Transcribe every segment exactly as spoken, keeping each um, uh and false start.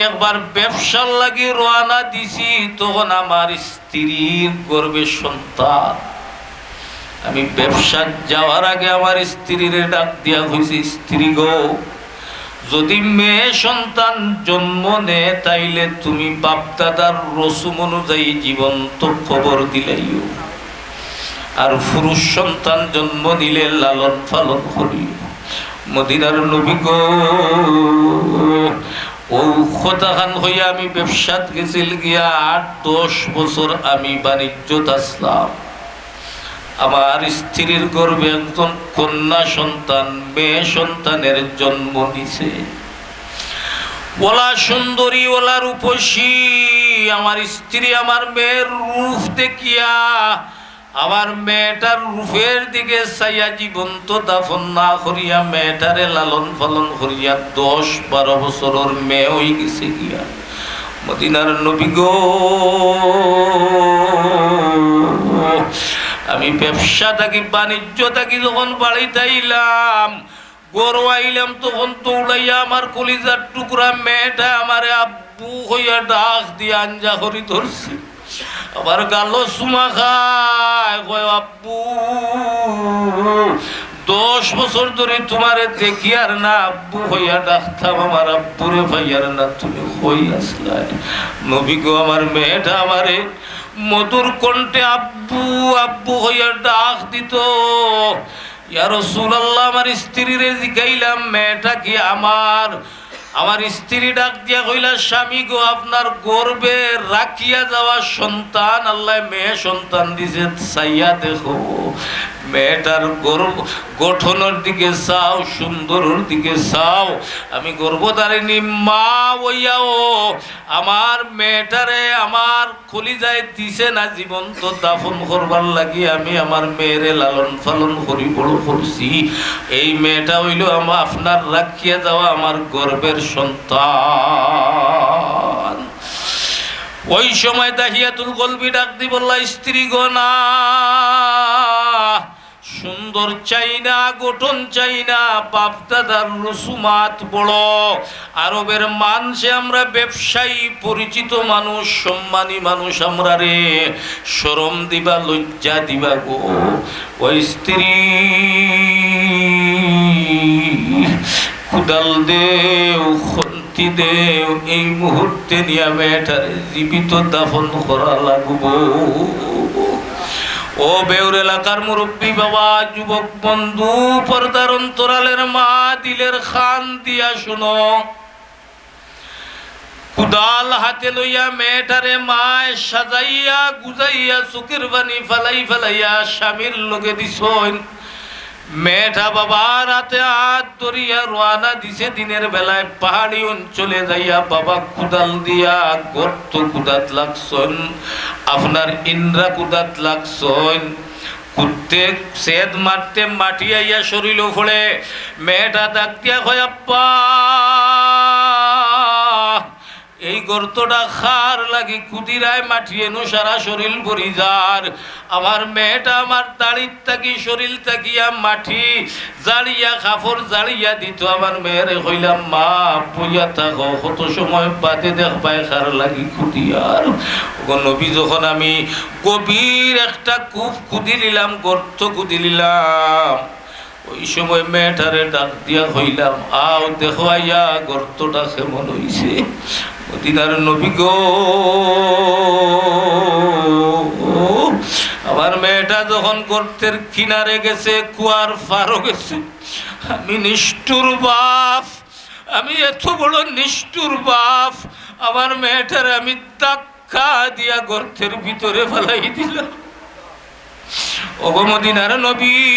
একবার ব্যবসার লাগি রওয়ানা দিছি, তখন আমার স্ত্রীর গর্ভে সন্তান। আমি ব্যবসাত যাওয়ার আগে আমার স্ত্রীরে ডাক দিয়া কইছি, "স্ত্রী গো, যদি মেয়ে সন্তান জন্ম নেয়, তাইলে তুমি বাপদাদার রসুম অনুযায়ী জীবন্ত কবর দিলাইও, আর পুরুষ সন্তান জন্ম নিলে লালন পালন করিও।" মদিনার নবী গো, অউ কথাখান কইয়া আমি ব্যবসাত গেছিল গিয়া, আট দশ বছর আমি বাণিজ্যত আছলাম। আমার স্ত্রীর গর্ভে একজন কন্যা সন্তান, মেয়ে সন্তানের জন্ম নিছে। ওলা সুন্দরী, ওলা রূপসী, আমার স্ত্রী আমার মেয়ের রূপ দেখিয়া আমার মেয়েটার রূপের দিকে চাইয়া জীবন্ত দাফন না করিয়া মেয়েটারে লালন পালন করিয়া দশ বারো বছরর মেয়ে অইগেছে গিয়া। মদিনার নবী গো, আমি ব্যবসা থাকি, বাণিজ্য থাকি যখন বাড়িত আইলাম, ঘরো আইলাম, তখন দৌড়াইয়া আমার কলিজার টুকরা মেয়েটা আমারে আব্বু কইয়া ডাক দিয়া আঞ্জা করি ধরছে। আবার গালো চুমা খায়, কয়, "আব্বু, দশ বছর ধরি তুমারে দেখিয়ার না, আব্বু কইয়া ডাকতাম, আমার আব্বুরে পাইয়ার না, তুমি কই আছলায়?" নবী গো, আমার মেয়েটা আমারে মধুর কণ্ঠে আব্বু, আব্বু কইয়া ডাক দিত। ইয়া রাসূলুল্লাহ, আমার স্ত্রীরে জিগাইলাম, "মেয়েটা কি আমার?" আমার স্ত্রী ডাক দিয়া কইলা, "স্বামী গো, আপনার গর্ভে রাখিয়া যাওয়া সন্তান, আল্লায় মেয়ে সন্তান দিছে, চাইয়া দেখো, মেয়েটার গর্ভ গঠনর দিকে চাও, সুন্দরর দিকে চাও।" আমি গর্ভধারিণী মা অইয়াও আমার মেয়েটারে আমার কলিজায় দিছে না, জীবন্ত দাফন করবার লাগি আমি আমার মেয়েরে লালন পালন করি বড় করছি। এই মেয়েটা অইলো আমা-, আপনার রাখিয়া যাওয়া আমার গর্ভের সন্তান। ওই সময় দাহিয়াতুল কলবি ডাক দি বললা, "স্ত্রী গো না, সুন্দর চাই না, গঠন চাই না, বাপ দাদার রসুমাত বড়। আরবের মানষে আমরা ব্যবসায়ী, পরিচিত মানুষ, সম্মানী মানুষ, আমরারে শরম দিবা, লজ্জা দিবা গো। ওই স্ত্রী, কুদাল দেও, খন্তি দেও, এই মুহূর্তে নিয়া মেয়েটারে জীবিত দাফন করা লাগবো।" ও বেউর এলাকার মুরব্বী বাবা, যুবক বন্ধু, পর্দার অন্তরালের মা, দিলের কান দিয়া শুনো। কুদাল হাতে লইয়া মেয়েটারে মায় সাজাইয়া গুজাইয়া চউখর পানি ফালাই ফালাইয়া স্বামীর লগে দিছইন। মেয়েটা বাবার আতে আত ধরিয়া রওয়ানা দিছে দিনের বেলায় পাহাড়ি অঞ্চলে যাইয়া বাবা কুদাল দিয়া গর্ত কুদাত লাগছইন, আপনার ইন্দ্রা কুদাত লাগছইন। কুদতে সেদ মারতে মাটি আইয়া শরীলো পড়ে। মেয়েটা ডাক দিয়া কয়, "আব্বা, এই গর্তটা কার লাগি কুদিরায় মাটি এনো সারা শরীল ভরি যার?" আমার মেয়েটা আমার দাড়িত থাকি শরীল থাকিয়া মাটি জাড়িয়া কাপড় জাড়িয়া দিত। আমার মেয়েরে কইলাম, "মা, বইয়া থাকো, কত সময় বাদে দেখবায় কার লাগি কুদিয়ার।" ওগো নবী, যখন আমি গভীর একটা কূপ কুদিলিলাম, গর্ত কুদিলিলাম, ওই সময় মেয়েটারে ডাক দিয়া কইলাম, "আও দেখো আইয়া গর্তটা কেমন অইছে।" মদিনার নবী গো, আমার মেয়েটা যখন গর্তের কিনারে গেছে, কুয়ার পারো গেছে, আমি নিষ্ঠুর বাপ, আমি এত বড় নিষ্ঠুর বাপ, আমার মেয়েটারে আমি ধাক্কা দিয়া গর্তের ভিতরে ফালাই দিলাম। ওগো মদিনার নবী,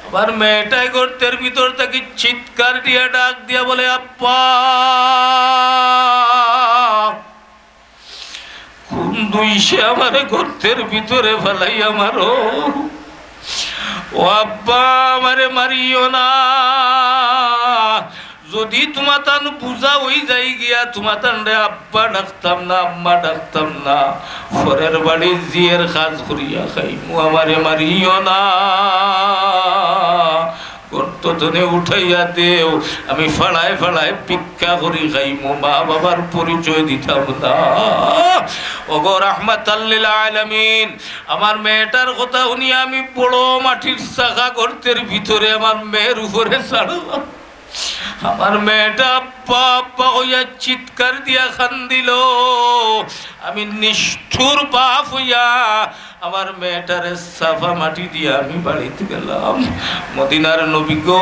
আমার মেয়েটায় গর্তের ভিতর থাকি চিৎকার দিয়া ডাক দিয়া বলে, "আব্বা, কোন দুষে আমারে গর্তের ভিতরে ফালাইয়া মারো? ও আব্বা, আমারে মারিও না। যদি তুমাতান বুঝা অই যাই গিয়া, তুমাতানরে আব্বা ডাকতাম না, আম্মা ডাকতাম না। পরের বাড়ির জিয়ের কাজ করিয়া খাইমু, আমারে মারিও না।" গর্ত তনে উঠাইয়া দেও, আমি ফাড়ায় ফাড়ায় ভিক্ষা করি খাইমু, মা বাবার পরিচয় দিতাম না। ওগো রাহমাতাল লিল আলামিন, আমার মেয়েটার কথা হুনিয়া আমি বড় মাটির চাকা গর্তের ভিতরে আমার মেয়ের উপরে ছাড়লাম। আমার মেয়েটা আব্বা আব্বা কইয়া চিৎকার দিয়া কান্দিল। আমি নিষ্ঠুর বাপ হইয়া আমার মেয়েটারে সাফা মাটি দিয়া আমি বাড়িত গেলাম। মদিনার নবী গো,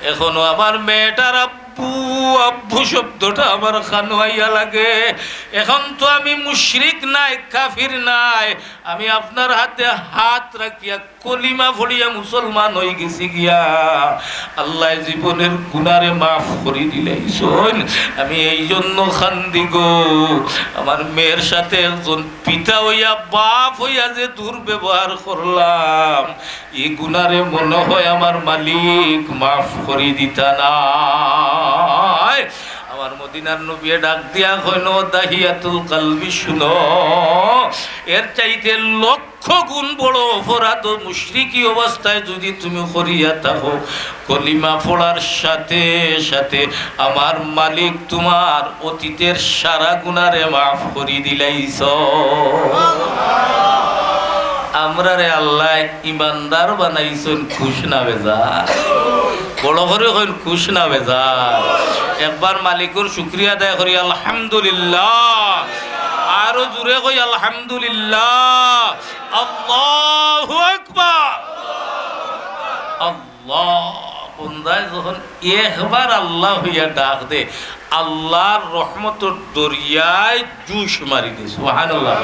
এখনো আমার মেয়েটার আব্বু, আব্বু শব্দটা আমার কানো আইয়া লাগে। এখন তো আমি মুশরিক নায়, কাফির নায়, আমি আপনার হাতে হাত রাখিয়া কলিমা পড়িয়া মুসলমান হই গেছি গিয়া। আল্লাহ জীবনের গুনারে মাফ করি দিলাইছইন। আমি এই জন্য কান্দি গো, আমার মেয়ের সাথে একজন পিতা হইয়া, বাপ হইয়া যে দুর্ব্যবহার করলাম, এই গুনারে মনে হয় আমার মালিক মাফ করি দিতা নায়। আমার মদিনার নবীয়ে ডাক দিয়া কইন, "দাহিয়াতুল কালবি, শুনো, এর চাইতে লক্ষ গুণ বড় অপরাধ ও মুশরিকি অবস্থায় যদি তুমি করিয়া থাকো, কলিমা পড়ার সাথে সাথে আমার মালিক তোমার অতীতের সারা গুনারে মাফ করি দিলাইছ।" আমরারে আল্লাহ ইমানদার বানাইছইন, খুশ না বেজার? বড় করি কইন, খুশ না বেজার? একবার মালিকর শুকরিয়া আদায় করি, আলহামদুলিল্লাহ। আরো জোরে কই, আলহামদুলিল্লাহ। আল্লাহু আকবার। আল্লাহ, বন্দায় যখন একবার আল্লাহ হইয়া ডাক দে, আল্লাহর রহমতর দরিয়ায় জুশ মারি দে। সুবহানাল্লাহ।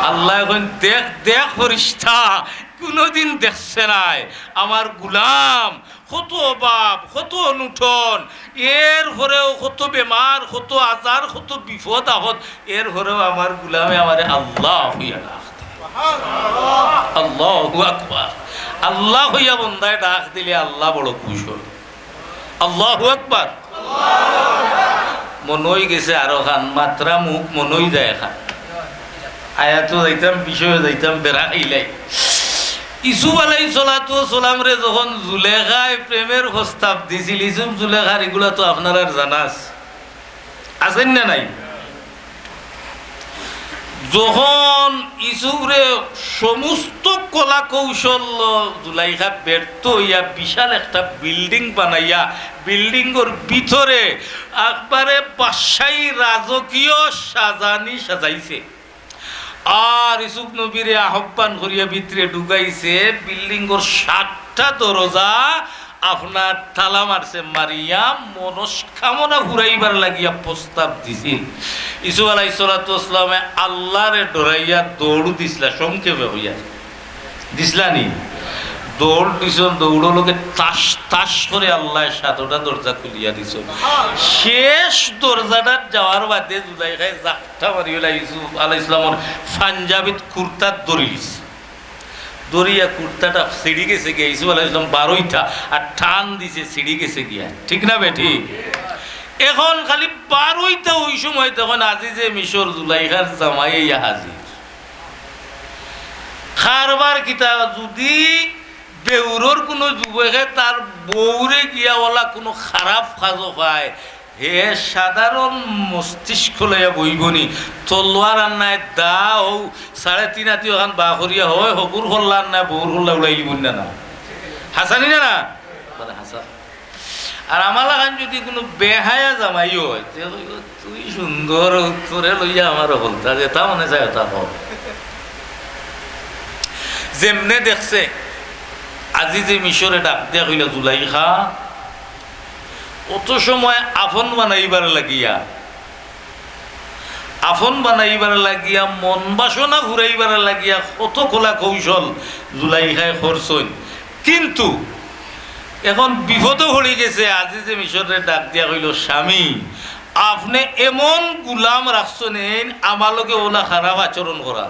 আল্লাহ কইন, "দেখ, দেখ ফিরিস্তা, কুনুদিন দেখছে নায় আমার গুলাম, কত অভাব, কত অনটন, এর পরেও কত বেমার, কত আজার, কত বিপদ আপদ, এর পরেও আমার গুলামে আমারে আল্লাহ হইয়া ডাক দে।" আল্লাহু আকবার। আল্লাহ হইয়া বন্দায় ডাক দিলে আল্লাহ বড় খুশ হয়। আল্লাহু আকবার। মনই গেছে আরো খান, মাতরা মুখ মনই যায় খান। আয়াতো যাইতাম, বিষয়ও যাইতাম, বেড়া খাইলাই। ইসুফ আলাইহিস সালাতু ওয়াস সালামরে যখন জুলেখায় প্রেমের প্রস্তাব দিছিল, ইসুফ জুলেখার ইগুলা তো আপনারার জানা আছে। আছেন না নাই? যখন ইসুফরে সমস্ত কলা কৌশল জুলাইখা ব্যর্থ হইয়া বিশাল একটা বিল্ডিং বানাইয়া, বিল্ডিংর ভিতরে একবারে বাদশাহী রাজকীয় সাজানি সাজাইছে, আর ইসুফ নবীরে আহ্বান করিয়া ভিতরে ঢুকাইছে, বিল্ডিংর সাতটা দরজা আপনার তালা মারছে, মারিয়া মনস্কামনা ফুরাইবার লাগিয়া প্রস্তাব দিছিল। ইসুফ আলাইহিস সালাতু ওয়াস সালামে আল্লাহরে ডরাইয়া দৌড় দিছলা, সংক্ষেপে কইয়া দিছলা নি? দৌড় দিছইন, দৌড়র লগে তাস তাস করে আল্লায় সাতটা দরজা খুলিয়া দিছইন। শেষ দরজাটাত যাওয়ার বাদে জুলাইখায় জাপটা মারি অইলা ইসুফ আলাইহিস সালামর পাঞ্জাবিত কুর্তাত ধরি লিছে। ধরিয়া কুর্তাটা ছিড়ি গেছে গিয়া, ইসুফ আলাইহিস সালাম বারইতা আর টান দিছে, ছিড়ি গেছে গিয়া। ঠিক না বেঠিক? এখন খালি বারইতা, ওই সময় তখন আজিজে মিশর জুলাইখার জামাই আইয়া হাজির। কারবার কিতা, যদি বেউরর কুনু যুবকে তার বউরে গিয়া ওলা কুনু খারাপ কাজো পায়, হে সাধারণ মস্তিষ্ক লইয়া বইবনি, তলোয়ার আর নায় দা, অউ সাড়ে তিন আতি অখান বার করিয়া হয় হগুর কল্লা আর নায় বউর কল্লা উড়াইলিবনি না, না? হাছানি না, না? মানে হাছা। আর আমার লাখান যদি কুনু বেহায়া জামাই হয়, তে কইবো, "তুই সুন্দর, তোরে লইয়া আমার হকলতা, যেতা মনে চায় অতা কর।" যেমনে দেখছে, আজিজে মিশরে ডাক দিয়া কইলা, "জুলাইখা।" অত সময় আপন বানাইবার লাগিয়া, আপন বানাইবার লাগিয়া, মন বাসনা ফুরাইবার লাগিয়া কত কলা কৌশল জুলাইখায় করছইন। কিন্তু এখন বিপদো পড়ি গেছে, আজিজে মিশররে ডাক দিয়া কইল, "স্বামী, আপনে এমন গুলাম রাখছইন, এইন আমার লগে ওলা খারাপ আচরণ করা।"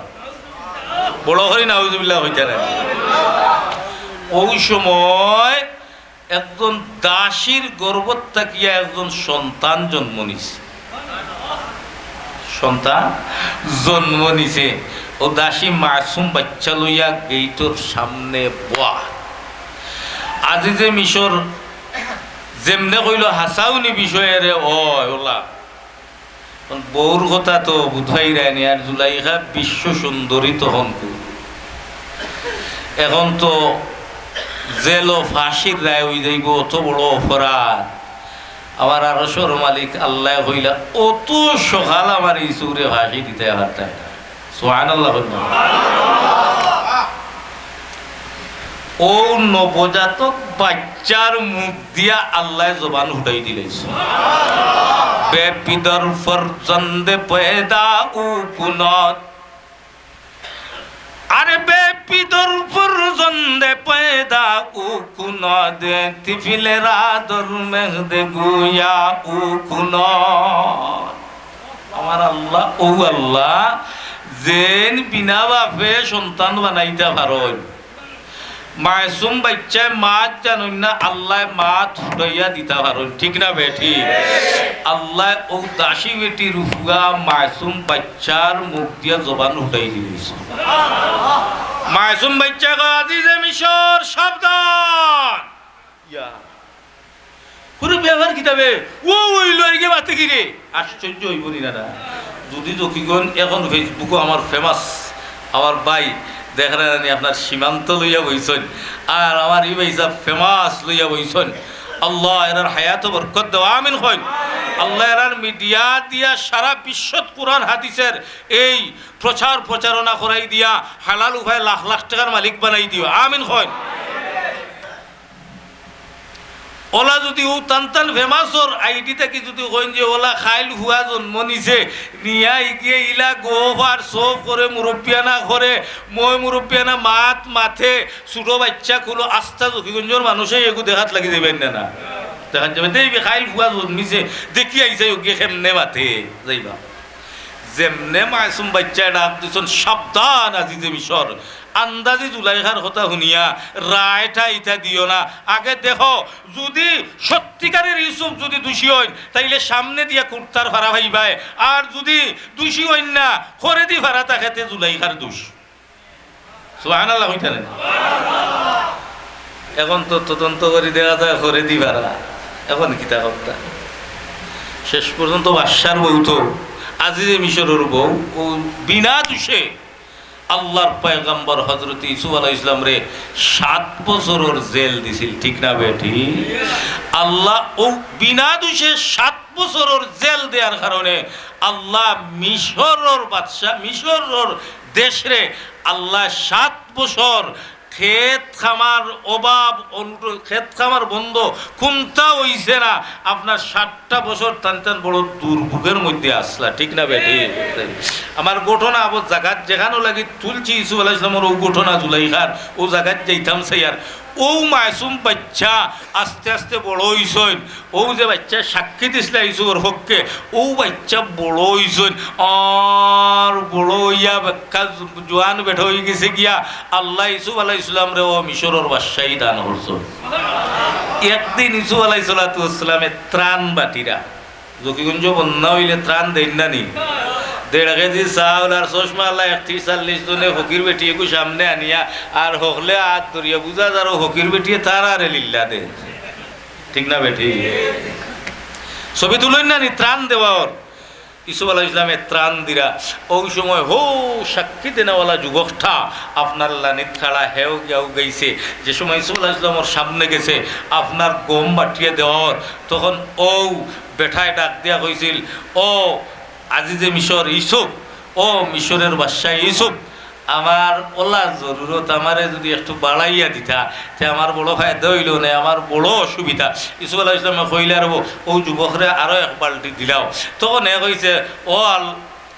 বড় করি নাউজুবিল্লাহ কইতা নায়। ওই সময় একজন দাসীর গর্ভত থাকিয়া একজন সন্তান জন্ম নিছে। সন্তান জন্ম নিছে। অউ দাসী মাসুম বাইচ্চা লইয়া গেইটর সামনে বওয়া। আজিজে মিশর যেমনে কইলো, "হাছাউ নি বিষয় রে?" "অয়, অলা।" বউর কথা তো বুঝাইরায় নি, আর জুলাইখা বিশ্ব সুন্দরী তখন কু। এখন তো জেলো ফাঁসির রায় অই যাইবো, অত বড় অপরাধ। আমার আরশর মালিক আল্লায় কইলা, "অত সকাল আমার ইছুরে ফাঁসি দিতায় পারতায় না।" সুবহানাল্লাহ কইন না। অউ নবজাতক বাইচ্চার মুখ দিয়া আল্লায় জবান হুটাই দিলাইছে। বেপিদর ফরজন্দে পয়দা উ কুনত। আরে বেপিদর ফরজন্দে পয়দা উ কুনত, তিফিলেরা দর মেহদে গুয়া উ কুনত। আমার আল্লাহ, অউ আল্লাহ, যেইন বিনা বাপে সন্তান বানাইতা পারইন, মাসুম বাইচ্চায় মাত জানইন না, আল্লায় মাত ফুটাইয়া দিতা পারইন, ঠিক না বেঠিক? আল্লায় অউ দাসী বেটির ফুয়া মাসুম বাইচ্চার মুখ দিয়া জবান ফুটাই দিলাইছে। মাসুম বাইচ্চায় কয়, "আজিজে মিশর, সাবধান!" ইয়া। পুরো ব্যাপার কিতা বে? ও অইলো, এরগে মাতে কিরে? আশ্চর্য অইবো নি না, না? যদি জকিগঞ্জ এখন Facebook-ও আমার famous, আমার ভাই দেখরা নি আপনার সীমান্ত লইয়া বইছইন, আর আমার ই ভাইসাব famous লইয়া বইছইন। আল্লাহ এরার হায়াতো বরকত দেও, আমিন কইন। আল্লাহ এরার media দিয়া সারা বিশ্বত কোরআন হাদিসের এই প্রচার প্রচারণা করাই দিয়া হালাল উপায়ে লাখ লাখ টেকার মালিক বানাই দিও, আমিন কইন। অলা যদি অউ তান তান famous-অর ID থাকি যদি কইন যে অলা খাইল ফুয়া জন্ম নিছে, নিয়া ইগিয়ে ইলা গোফ আর সফ করে, মুরব্বিয়ানা করে, ময় মুরব্বিয়ানা মাত মাতে, ছোট বাইচ্চা কুলো, আস্তা জকিগঞ্জর মানুষে এগু দেখাত লাগি যাইবা না, না? দেখাত যাইবা, "দেইবি খাইল ফুয়া জন্মিছে, দেখি আইছে ওগিয়ে কেমনে মাতে", যাইবা। যেমনে মাসুম বাইচ্চায় ডাক দিছইন, "সাবধান আজিজে মিশর, আন্দাজি জুলাইখার কথা হুনিয়া রায়টা ইতা দিও না। আগে দেখো, যুদি সত্যিকারের ইউসুফ যুদি দুষী অইন, তাইলে সামনে দিয়া কুর্তার ফাড়া পাইবায়, আর যুদি দুষী অইন না, খরেদি ফাড়া থাকে, তে জুলাইখার দুষ।" সুবহানাল্লাহ কইতা না? এখন তো তদন্ত করি দেখা যায় খরেদি ফাড়া, এখন কিতা করতা? শেষ পর্যন্ত বাদশার বউ তো, আজিজে মিশরর বউ, অউ বিনা দুষে আল্লাহর পয়গম্বর হযরত ইউসুফ আলাইহিস সালামরে সাত বছরর জেল দিছিল, ঠিক না বেঠিক? আল্লাহ অউ বিনা দুষে সাত বছরর জেল দেওয়ার কারণে আল্লাহ মিশরর বাদশা, মিশরর দেশরে আল্লাহ সাত বছর খেত খামার অভাব, অনুট-, খেত খামার বন্ধ, কুন্তা অইছে না। আপনার সাতটা বছর তান তান বড় দুর্ভোগের মধ্যে আছলা, ঠিক না বেঠিক? আমার ঘটনা আবার জাগাত যেখানো লাগি তুলছি ইউসুফ আলাইহিস সালামর অউ ঘটনা জুলাইখার, অউ জাগাত যাইতাম চাইয়ার। অউ মাসুম বাইচ্চা আস্তে আস্তে বড় অইছইন, অউ যে বাইচ্চা সাক্ষী দিছলা ইউসুফর পক্ষে, অউ বাইচ্চা বড় অইছইন, আর বড় অইয়া বেক্কা জু-, জুয়ান বেটা অইগেছে গিয়া। আল্লাহ ইউসুফ আলাইহিস সালামরে অউ মিশরর বাদশাহী দান করছইন। একদিন ইউসুফ আলাইহিস সালাতু ওয়াস সালামে ত্রাণ বাটিরা, জকিগঞ্জ বন্যা অইলে ত্রাণ দেইন না নি? দেড় কেজি চাউল আর চশমা আলা একত্রিশ চল্লিশ জনে ফকির বেটি এগু সামনে আনিয়া আর হকলে আত ধরিয়া বুঝা যার অউ ফকির বেটিয়ে তারারে লিল্লা দে। ঠিক না বেঠিক? ছবি তুলইন না নি, ত্রাণ দেওয়ার। ইউসুফ আলাইহিস সালামে ত্রাণ দিরা। অউ সময় হউ সাক্ষী দেনেওয়ালা যুবকটা আপনার লানিত খাড়া, হেও গিয়াও গেছে। যে সময় ইউসুফ আলাইহিস সালামর সামনে গেছে, আপনার গম বাটিয়া দেওয়ার, তখন অউ বেটায় ডাক দিয়া কইছিল, "ও আজিজে মিশর ইউসুফ, ও মিশরের বাদশা ইউসুফ, আমার অলা জরুরত, আমারে যুদি একটু বাড়াইয়া দিতা, তে আমার বড় ফায়দা অইলো নে, আমার বড় অসুবিধা।" ইউসুফ আলাইহিস সালামে কইলা, "রে বউ, অউ যুবকরে আরো এক বালটি দিলাও।" তখন হে কইছে, "ও আল-,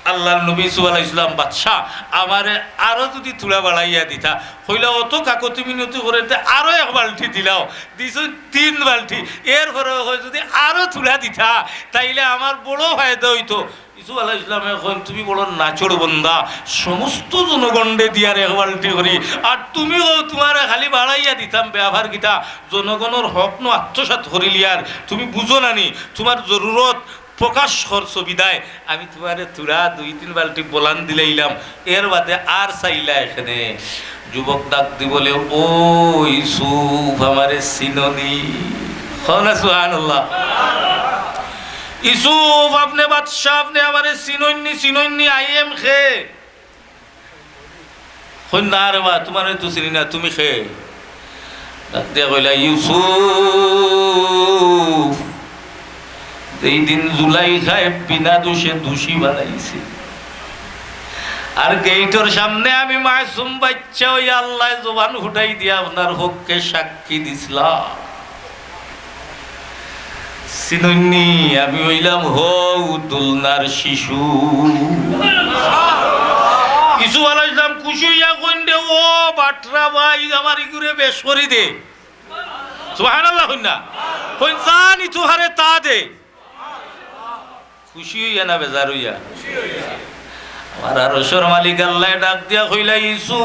আল্লাহর নবী ইউসুফ আলাইহিস সালাম, বাদশা, আমারে আরো যুদি থুড়া বাড়াইয়া দিতা।" কইলা, "অত কাকুতি মিনতি করে তে আরো এক বালটি দিলাও।" দিছইন তিন বালটি। এরপরে কয়, "যুদি আরো থুড়া দিতা, তাইলে আমার বড় ফায়দা অইতো।" ইউসুফ আলাইহিস সালামে কইন, "তুমি বড় নাছোড় বন্দা, সমস্ত জনগণরে দিয়ার এক বালটি করি, আর তুমি কও তুমারে খালি বাড়াইয়া দিতাম, ব্যাপার কিতা? জনগণর হক নু আত্মসাৎ করিলিয়ার, তুমি বুঝো না নি? তুমার জরুরত প্রকাশ করছো বিদায় আমি তুমারে থুড়া দুই তিন বালটি বলান দিলাইলাম, এর বাদে আর চাইলা এখানে। যুবক ডাক দি বলে, "ও ইউসুফ, আমারে চিনোনি?" কও না সুবহানাল্লাহ। "ইউসুফ, আপনে বাদশা, আপনে আমারে চিনইননি, চিনইননি, I am কে?" কইন, "না রে বা, তুমারে তো চিনি না, তুমি কে?" ডাক দিয়া কইলা, "ইউসুফ, যেই দিন জুলাইখায় বিনা দোষে দোষী বানাইছে, আর গেইটর সামনে আমি মাসুম বাইচ্চা অইয়া আল্লায় জবান ফুটাই দিয়া আপনার পক্ষে সাক্ষী দিছলাম।" চিনইননি, আমি অইলাম হউ দোলনার শিশু। ইউসুফ আলাইহিস সালাম খুশি অইয়া কইন দে, "ও বাটরা ভাই, আমার ইগুরে বেশ করি দে।" সুবহানাল্লাহ কইন না? কইন, "জানি তুহারে তা দে।" খুশি অইয়া না বেজার অইয়া? আমার আরশর মালিক আল্লায় ডাক দিয়া কইলা, "ইউসুফ,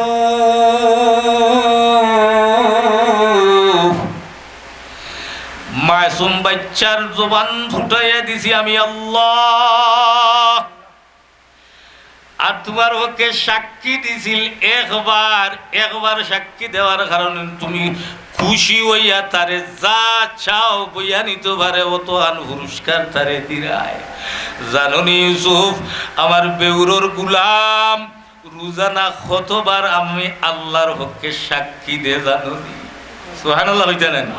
মাসুম বাইচ্চার জবান ফুটাইয়া দিছি আমি আল্লাহ। আর তুমার পক্ষে সাক্ষী দিছিল একবার, একবার সাক্ষী দেওয়ার কারণে তুমি খুশি অইয়া তারে যা চাও বইয়া নিতো পারে, অতহান পুরস্কার তারে দিরায়। জানোনি ইউসুফ, আমার বেউরর গুলাম রোজানা কতবার আমি আল্লাহর পক্ষে সাক্ষী দে জানোনি?" সুবহানাল্লাহ কইতা নানি?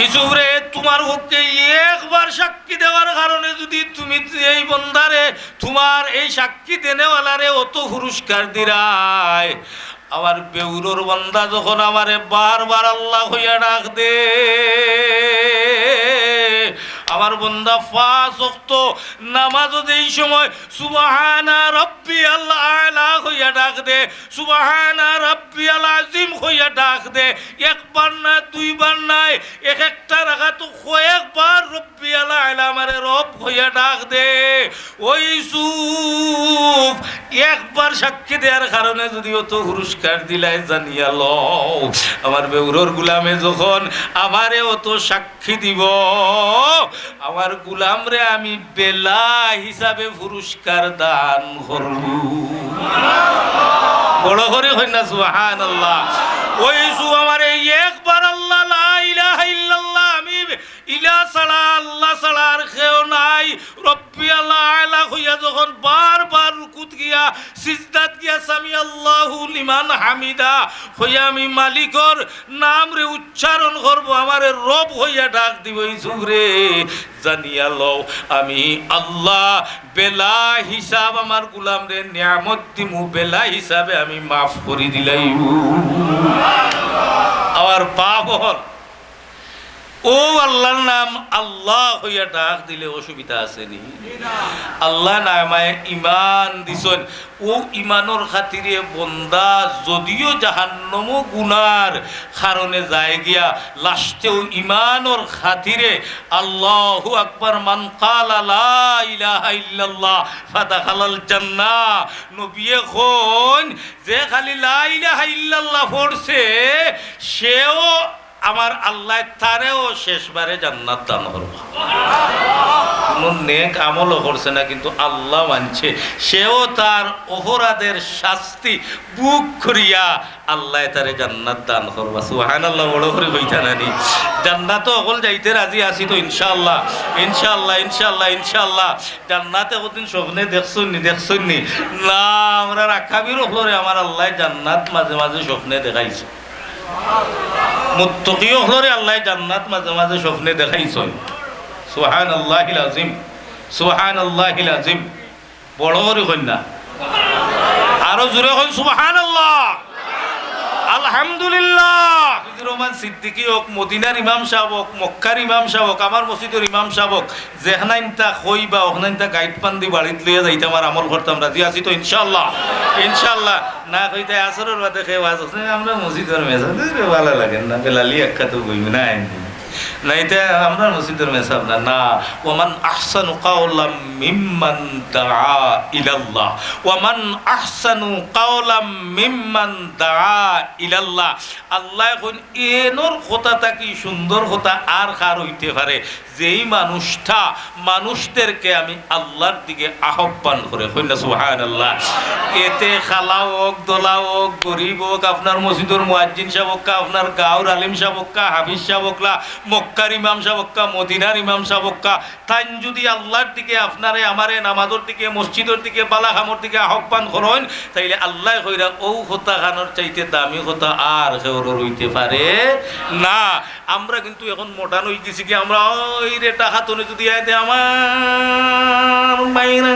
ইউসুফরে, তুমার পক্ষে একবার সাক্ষী দেওয়ার কারণে যুদি তুমি এই বন্দারে, তুমার এই সাক্ষী দেনেওয়ালারে অত পুরস্কার দিরায়, আমার বেউরর বন্দা যখন আমারে বারবার আল্লাহ কইয়া ডাক দে, আমার বন্দা পাঁচ ওয়াক্ত নামাজও যেই সময় সুবহানা রাব্বিয়াল আলা কইয়া ডাক দে, সুবহানা রাব্বিয়াল আজিম কইয়া ডাক দে, একবার না, দুইবার নায়, এক একটা রাকাতো কয়েকবার রব্বিয়াল আলা আমারে রব কইয়া ডাক দে। ওই ইউসুফ, একবার সাক্ষী দেওয়ার কারণে যুদি অত পুরস্কার দিলায় জানিয়া লও, আমার বেউরর গুলামে যখন আমারে অত সাক্ষী দিব, আমার গুলামরে আমি বেলা হিসাবে পুরস্কার দান করমু। বড় করি কইন না সুবহানাল্লাহ। ওই ইউসুফ আমারে একবার আল্লাহ, লা ইলাহা ইল্লাল্লাহ, আমি ইলা ছাড়া, আল্লাহ ছাড়া আর কেউ নাই, রব্বিয়াল আলা কইয়া যখন বারবার রুকুত গিয়া, সিজদাত গিয়া, সামি আল্লাহু লিমান হামিদা কইয়া আমি মালিকর নামরে উচ্চারণ করব, আমারে রব কইয়া ডাক দিব, ইউসুফরে, জানিয়া লও, আমি আল্লাহ বেলা হিসাব আমার গুলামরে নিয়ামত দিমু, বেলা হিসাবে আমি মাফ করি দিলাইমু। আমার বাপ হল ও আল্লাহর নাম আল্লাহ কইয়া ডাক দিলে অসুবিধা আছে নি? আল্লাহ নামায় ইমান দিছইন, ও ইমানর খাতিরে বন্দা যদিও জাহান্নামো গুনার কারণে যায় গিয়া, লাস্টেও ইমানর খাতিরে আল্লাহু আকবার, মান ক্বালা লা ইলাহা ইল্লাল্লাহ ফাদাখালাল জান্নাহ। নবিয়ে কইন, যে খালি লা ইলাহা ইল্লাল্লাহ পড়ছে, সেও আমার আল্লাহ তারেও শেষবারে জান্নাত দান করবা। কোনো নেক আমলও করছে না, কিন্তু আল্লাহ মানছে, সেও তার অপরাধের শাস্তি ভোগ করিয়া আল্লাহ তারে জান্নাত দান করবা। সুবহানাল্লাহ, বড় করি কইতা নানি? জান্নাতো অকল যাইতে রাজি আছি তো ইনশাআল্লাহ, ইনশাআল্লাহ, ইনশাআল্লাহ, ইনশাআল্লাহ। জান্নাত একদিন স্বপ্নে দেখছইন নি, দেখছইন নি? না, আমরার আকাবির অকলরে আমার আল্লাহ জান্নাত মাঝে মাঝে স্বপ্নে দেখাইছে। মুত্তাকি অকলরে আল্লাহ জান্নাত মাঝে মাঝে স্বপ্নে দেখাইছইন। সুবহানাল্লাহিল আজিম, সুবহানাল্লাহিল আজিম। বড় করি কইন না, আরো জোরে কইন সুবহানাল্লাহ, আলহামদুলিল্লাহ। হাফিজুর রহমান সিদ্দিকী হোক, মদিনার ইমাম সাহেব হোক, মক্কার ইমাম সাহেব হোক, আমার মসজিদর ইমাম সাহেব হোক, যেখানাইনতা কইবা, ওখানাইনতা গাইড পান্দি বাড়িত লইয়া যাইতাম আর আমল করতাম, রাজি আছি তো ইনশাআল্লাহ? ইনশাআল্লাহ। না কইতে আসরর বাদে খেয়ে ওয়াজ আছে, আমরা মসজিদর মেসাব, এ, ভালা লাগে না, বেলালি একটা তো বইবে না, না, এটা আমরা মসজিদর মেসাব না, না। ওমান আহসানু কাওলাম মিম্মান দাআ ইলাল্লাহ, ওমান আহসানু কাওলাম মিম্মান দাআ ইলাল্লাহ। আল্লাহ কইন, এনর কথা থাকি সুন্দর কথা আর কার হইতে পারে? যেই মানুষটা মানুষদেরকে আমি আল্লাহর দিকে আহ্বান করে, কইন না সুবহানাল্লাহ। এতে কালা অউক, ধলা অউক, গরিব অউক, আপনার মসজিদর মুয়াজ্জিন সাব অউক্কা, আপনার গাঁওর আলিম সাব অউক্কা, হাফিজ সাব অউক্কা, মক্কার ইমাম সাব অউক্কা, মদিনার ইমাম সাব অউক্কা, তাইন যুদি আল্লাহর দিকে আপনারে আমারে নামাজর দিকে, মসজিদর দিকে, বালা কামর দিকে আহ্বান করইন, তাইলে আল্লায় কইরা অউ কথা খানর চাইতে দামি কথা আর কেউরর অইতে পারে না। আমরা কিন্তু এখন modern অইগেছি গিয়া, আমরা ওই রে টাকা তনে যুদি আয় দে আমার বাইরে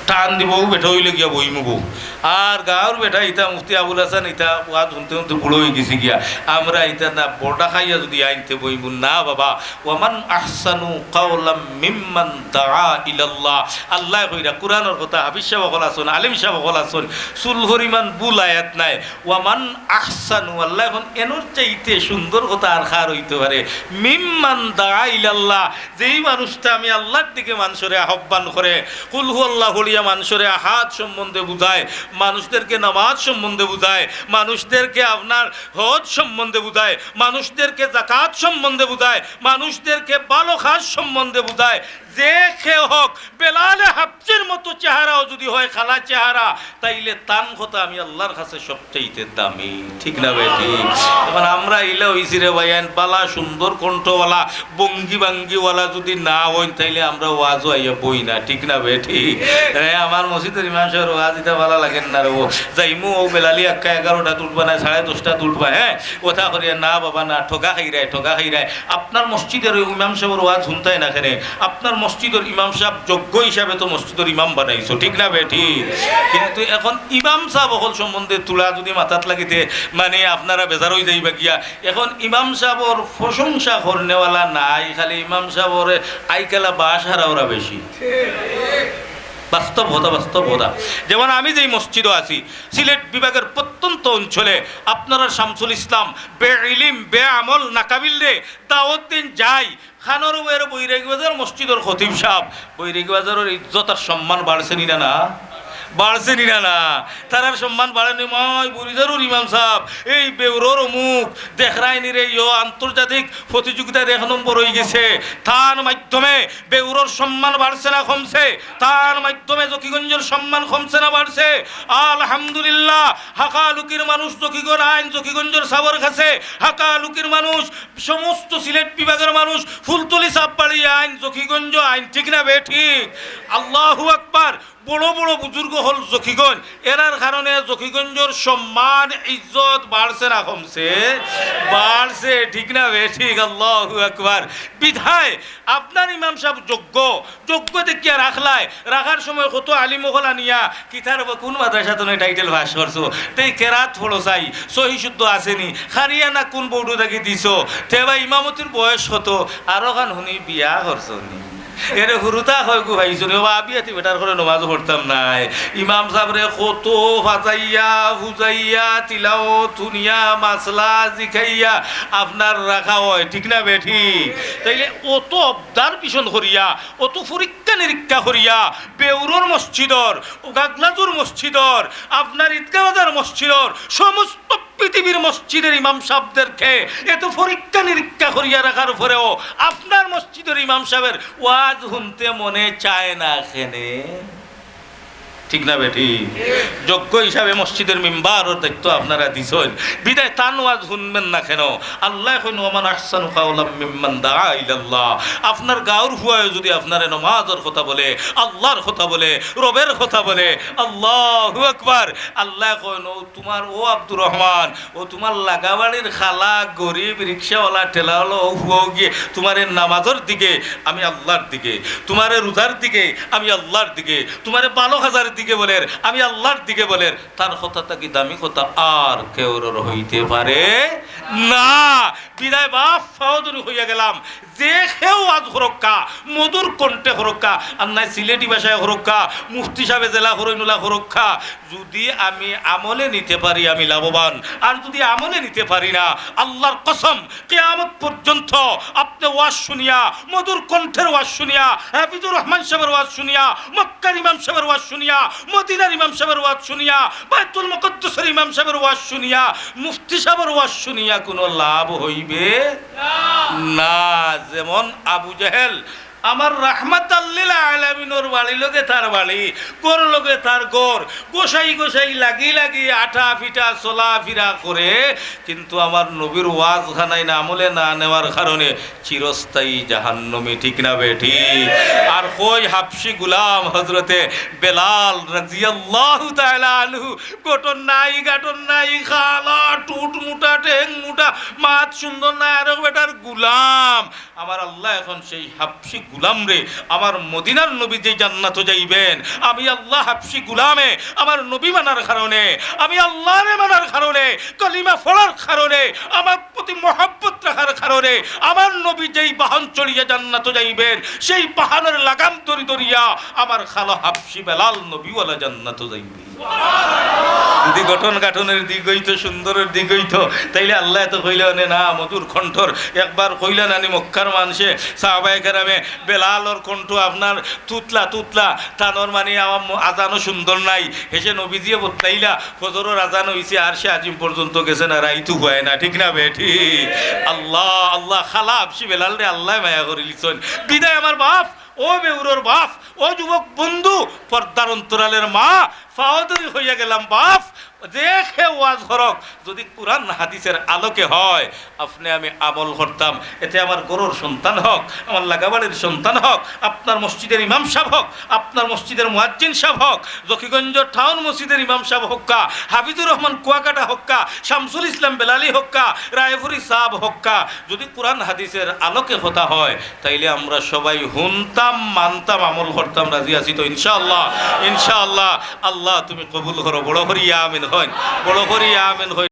টান দিব, অউ বেটা অইলে গিয়া বইমু বউ। আর গাঁওর বেটা ইতা মুফতি আবুল হাসান ইতা ওয়াজ হুনতে হুনতে বুড়া অইগেছি গিয়া। আমরা ইতা না বড়া খাইয়া যুদি আইনতে বইমু না বাবা। ওয়ামান আহসানু কাওলাম মিম্মান দাআ ইলাল্লাহ। আল্লায় কইরা কুরআনর কথা, হাফিজ সাব অকল আছইন, আলিম সাব অকল আছইন, চুল পরিমাণ ভুল আয়াত নাই। ওয়ামান আহসানু, আল্লায় কইন এনর চাইতে সুন্দর কথা আর কার অইতে পারে? মিম্মান দাআ ইলাল্লাহ, যেই মানুষটা আমি আল্লাহর দিকে মানষরে আহ্বান করে, কুল হু আল্লাহ পড়িয়া মানষরে আহাদ সম্বন্ধে বুঝায়, মানুষদেরকে নামাজ সম্বন্ধে বুঝায়, মানুষদেরকে আপনার হজ সম্বন্ধে বুঝায়, মানুষদেরকে যাকাত সম্বন্ধে বুঝায়, মানুষদেরকে ভালো কাজ সম্বন্ধে বুঝায়, যে কেউ হউক, বেলালে হাবশির মতো চেহারাও যুদি হয়, কালা চেহারা, তাইলে তান কথা আমি আল্লাহর কাছে সবচাইতে দামি, ঠিক না বেঠিক? এখন আমরা ইলা অইছি রে ভাইয়াইন, বালা সুন্দর কণ্ঠওয়ালা, ভঙ্গি ভাঙ্গিওয়ালা যুদি না অইন, তাইলে আমরা ওয়াজও আইয়া বই না, ঠিক না বেঠিক? এ, আমার মসজিদর ইমাম সাবর ওয়াজ ইতা বালা লাগের না রে। ও যাইমু, অউ বেলালি আক্কা এগারোটাত উঠবা না, সাড়ে দশটাত উঠবা, হ্যাঁ? কথা করিয়া, না বাবা না, ঠগা খাইরায়, ঠগা খাইরায়। আপনার মসজিদর ওই ইমাম সাবর ওয়াজ হুনতায় না কেনে? আপনার মসজিদর ইমাম সাব যোগ্য হিসাবে তো মসজিদর ইমাম বানাইছো, ঠিক না বেঠিক? কিন্তু এখন ইমাম সাব অকল সম্বন্ধে তুলা যুদি মাথাত লাগিতে, মানে, আপনারা বেজার অইযাইবা গিয়া। এখন ইমাম সাবর প্রশংসা করনেওয়ালা নাই, খালি ইমাম সাবরে আইকালা বাস হারাওরা বেশি। বাস্তব কথা, বাস্তব কথা। যেমন আমি যেই মসজিদো আছি, সিলেট বিভাগর প্রত্যন্ত অঞ্চলে আপনারা শামসুল ইসলাম, বেইলিম, বেআমল, নাকাবিলরে দাওয়াত দেইন, যাই, খানোর বইয়ের বৈরাগী বাজার মসজিদর খতিব সাব, বৈরাগী বাজারর ইজ্জত আর সম্মান বাড়ছে নি না, না? বাড়ছে নি না, না? তারার সম্মান বাড়ে নি, মাই বুড়িজারুর ইমাম সাব, এই বেউরর অমুক, দেখরায় নি রে, ইয়ো আন্তর্জাতিক প্রতিযোগিতাত এক নম্বর অইগেছে। তার মাধ্যমে বেউরর সম্মান বাড়ছে না কমছে? তার মাধ্যমে জকিগঞ্জর সম্মান কমছে না বাড়ছে? আলহামদুলিল্লাহ, হাকালুকির মানুষ জকিগঞ্জ আইন জকিগঞ্জর সাবর কাছে, হাকালুকির মানুষ, সমস্ত সিলেট বিভাগর মানুষ ফুলতলি সাব বাড়ি আইন জকিগঞ্জ আইন, ঠিক না বেঠিক? আল্লাহু আকবার। বড় বড় বুজুর্গ অকল জকিগঞ্জ, এরার কারণে জকিগঞ্জর সম্মান ইজ্জত বাড়ছে না কমছে? বাড়ছে, ঠিক না বেঠিক? আল্লাহু আকবার। বিধায় আপনার ইমাম সাব যোগ্য, যোগ্য দেখিয়া রাখলায়, রাখার সময় কত আলিম অকল আনিয়া, কিতার বা কুন মাদ্রাসা তনে টাইটেল পাস করছো, তেই কেরাত পড়ো চাই, সহি শুদ্ধ আছে নি, কারিয়া না কুন বোর্ডো থাকি দিছো, তে বা ইমামতির বয়স কত, আরো খান হুনি বিয়া করছো নি। এরে হুরুতা কয় গু ভাই, শুনে, "ও বা আবিয়াতি বেটার করে নমাজ পড়তাম নায়।" ইমাম সাবরে কত ফাজাইয়া, ফুজাইয়া, তিলাওত হুনিয়া, মাসলা জিকাইয়া আপনার রাখা অয়, ঠিক না বেঠিক? তাইলে অত observation করিয়া, অত পরীক্ষা নিরীক্ষা করিয়া, বেউরর মসজিদর, গাগলাজুর মসজিদর, আপনার ঈদগাহ বাজার মসজিদর, সমস্ত পৃথিবীর মসজিদর ইমাম সাবদেরকে এত পরীক্ষা নিরীক্ষা করিয়া রাখার পরেও আপনার মসজিদর ইমাম সাবর ওয়াজ হুনতে মনে চায় না কেনে? ঠিক না বেঠিক? যোগ্য হিসাবে মসজিদর মিম্বারর দায়িত্ব আপনারা দিছইন, বিধায় তান ওয়াজ হুনবেন না কেনে? আল্লায় কইন, "ওয়ামান আহসানু কাওলাম মিম্মান দাআ ইলাল্লাহ।" আপনার গাঁওর ফুয়ায় যুদি আপনারে নমাজর কথা বলে, আল্লাহর কথা বলে, রবের কথা বলে, আল্লাহু আকবার। আল্লায় কইন, ও তুমার, ও আব্দুর রহমান, ও তুমার লাগাবাড়ির কালা, গরিব, রিক্সাওয়ালা, ঠেলাওয়ালা, অউ ফুয়াও গিয়া তুমারে নামাজর দিকে আমি আল্লাহর দিকে, তুমারে রোজার দিকে আমি আল্লাহর দিকে, তুমারে ভালো কাজর দিকে বলের আমি আল্লাহর দিকে বলের, তার কথা থাকি দামি কথা আর কেউরর অইতে পারে না। বিধায় বাপ ফাওদুরি কইয়া গেলাম, যে কেউ ওয়াজ করউক্কা, মধুর কণ্ঠে করউক্কা, আর নায় সিলেটি ভাষায় করউক্কা, মুফতি সাবে যেলা করইন অলা করউক্কা, যুদি আমি আমলে নিতে পারি আমি লাভবান, আর যুদি আমলে নিতে পারি না, আল্লাহর কসম, কিয়ামত পর্যন্ত আপনে ওয়াজ শুনিয়া, মধুর কণ্ঠের ওয়াজ শুনিয়া, হাফিজুর রহমান সাবর ওয়াজ শুনিয়া, মক্কার ইমাম সাবর ওয়াজ শুনিয়া, মদিনার ইমাম সাবর ওয়াজ শুনিয়া, বায়তুল মুকাদ্দাসর ইমাম সাবর ওয়াজ শুনিয়া, মুফতি সাবর ওয়াজ শুনিয়া কুনু লাভ অইবে না। না, যেমন আবু জেহেল, আমার রাহমাতাল্লিল আলামিনর বাড়ি লগে তার বাড়ি, ঘর লগে তার ঘর, গোসাই গোসাই লাগি লাগি আটা ফিটা চলাফিরা করে, কিন্তু আমার নবীর ওয়াজ খানায় না আমলে না নেওয়ার কারণে চিরস্থায়ী জাহান্নামী, ঠিক না বেঠিক? আর কই হাবশি গুলাম হযরতে বেলাল রাদিয়াল্লাহু তাআলা আনহু, গঠন নাই, গাঠন নাই, কালা, টুট মুটা, ঠেং মুটা, মাত সুন্দর নাই, আরক বেটার গুলাম। আমার আল্লাহ এখন সেই হাবশি গুলামরে, আমার মদিনার নবী যে জান্নাতো যাইবেন, আমি আল্লাহ হাবশি গুলামে আমার নবী মানার কারণে, আমি আল্লাহরে মানার কারণে, কলিমা পড়ার কারণে, আমার প্রতি মহব্বত রাখার কারণে আমার নবী যেই বাহন চড়িয়া জান্নাতো যাইবেন, সেই বাহনের লাগাম ধরি ধরিয়া আমার কালা হাবশি বেলাল নবীওয়ালা জান্নাতো যাইবে। যদি গঠন গাঠনের দিক হইতো, সুন্দরের দিক হইতো, তাইলে আল্লাহ তো কইলে অনে না, মধুর কণ্ঠর। একবার কইলা নানি মক্কার মানষে, সাহাবায়ে কেরামে, বেলালর কণ্ঠ আপনার তুতলা তুতলা, তানর মানে আমার ম-, আজানও সুন্দর নাই। হেষে নবীজিয়ে বদলাইলা, ফজরর আজান হইছে, আরশে আজিম পর্যন্ত গেছে না, রাইতু হয় না, ঠিক না বেঠিক? আল্লাহ, আল্লাহ, কালা হাবশি বেলালরে আল্লাহ মায়া করিলিছইন। বিদায় আমার বাপ, ও বেউরর বাপ, ও যুবক বন্ধু, পর্দার অন্তরালের মা, পাও ধরি কইয়া গেলাম বাপ, যে কেউ ওয়াজ করক, যদি কোরআন হাদিসের আলোকে হয়, আপনে আমি আমল করতাম, এতে আমার ঘরর সন্তান হক, আমার লাগাবাড়ির সন্তান হক, আপনার মসজিদের ইমাম সাব হক, আপনার মসজিদের মুয়াজ্জিন সাব হক, জকিগঞ্জ টাউন মসজিদের ইমাম সাব হক্কা, হাফিজুর রহমান কুয়াকাটা হক্কা, শামসুল ইসলাম বেলালি হক্কা, রায়পুরি সাব হক্কা, যদি কোরআন হাদিসের আলোকে কথা হয়, তাইলে আমরা সবাই হুনতাম, মানতাম, আমল করতাম, রাজি আছি তো ইনশাআল্লাহ? ইনশাআল্লাহ। আল্লাহ তুমি কবুল করো, বড় করি আমিন কইন, বড় করি আমিন কইন।